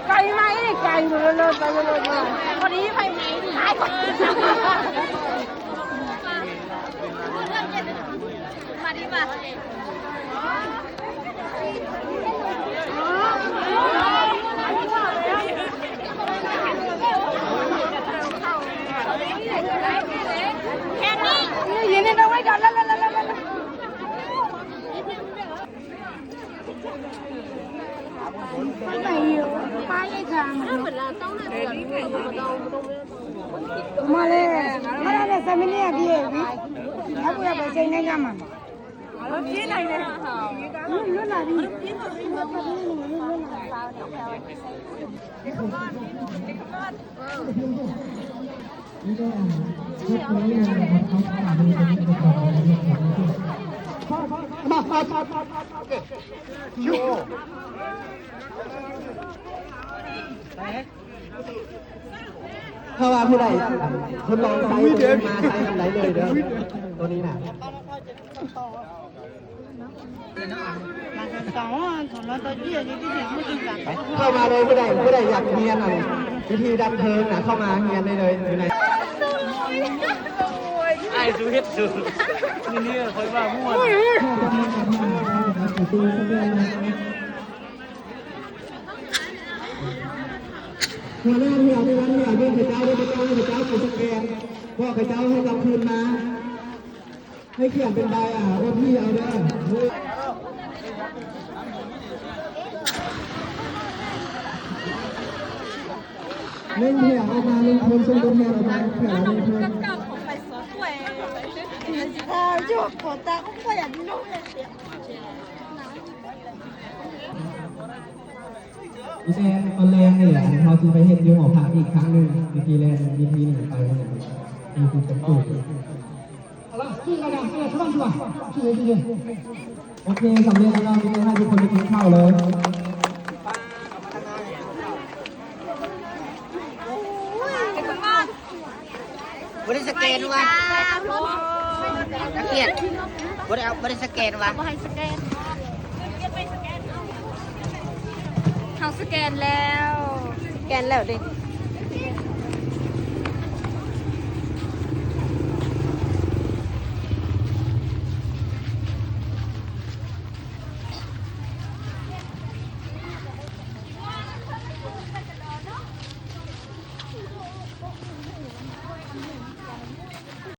ໄກໄໝ ໄກເລີດໆ ໄປເລີດໆ ພໍດີໄປໄໝ ມາດີມາ ແຄ່ນີ້ ຖ້າວ່າຜູ້ໃດທົດລອງໃຊ້ໂຕນີ້ມາໃຊ້ນຳໄດ້ເລີຍເດີ ໂຕນີ້ນະ. ເຂົ້າມາເລີຍ ຜູ້ໃດ ຜູ້ໃດຢາກຮຽນອັນວິທີດັບເພີງນະ ເຂົ້າມາຮຽນໄດ້ເລີຍຢູ່ໃນ ອ້າຍ ສູເຮັດສູ ມື້ນີ້ຂ້ອຍວ່າມ່ວນ. ຫົວໜ້າເຮືອນ ເຮືອນ ເຮືອນ ເບິ່ງເຂົາເຈົ້າ ເບິ່ງເຂົາເຈົ້າ ເຂົາເຈົ້າໄປສະແກນ ບອກເຂົາເຈົ້າໃຫ້ກັບຄືນມາ ໃຫ້ຂຽນເປັນໃບ ອາ ໂອທີ ເອົາເດີ. ໜຶ່ງແຖວອອກມາໜຶ່ງຄົນ ສົ່ງຕົວແທນອອກມາແຖວລະໜຶ່ງຄົນ. ມີແຕ່ຕອນແລງນີ້ແຫຼະ ອັນເຮົາຊິໄປເຮັດຢູ່ຫໍພັກອີກຄັ້ງໜຶ່ງ ວິທີແລ່ນ ວິທີນີ້ໄປນີ້ ທີ່ຄືກັນໂຕ. ໂອເຄ ສຳເລັດແລ້ວເນາະ ມີແຕ່ໃຫ້ທຸກຄົນໄປກິນເຂົ້າເລີຍ. ບໍ່ໄດ້ສະແກນຫວາ? ນັກຮຽນ ບໍ່ໄດ້ເອົາ ບໍ່ໄດ້ສະແກນຫວາ? ບໍ່ໃຫ້ສະແກນ ເຮົາສະແກນແລ້ວ ສະແກນແລ້ວເດ້.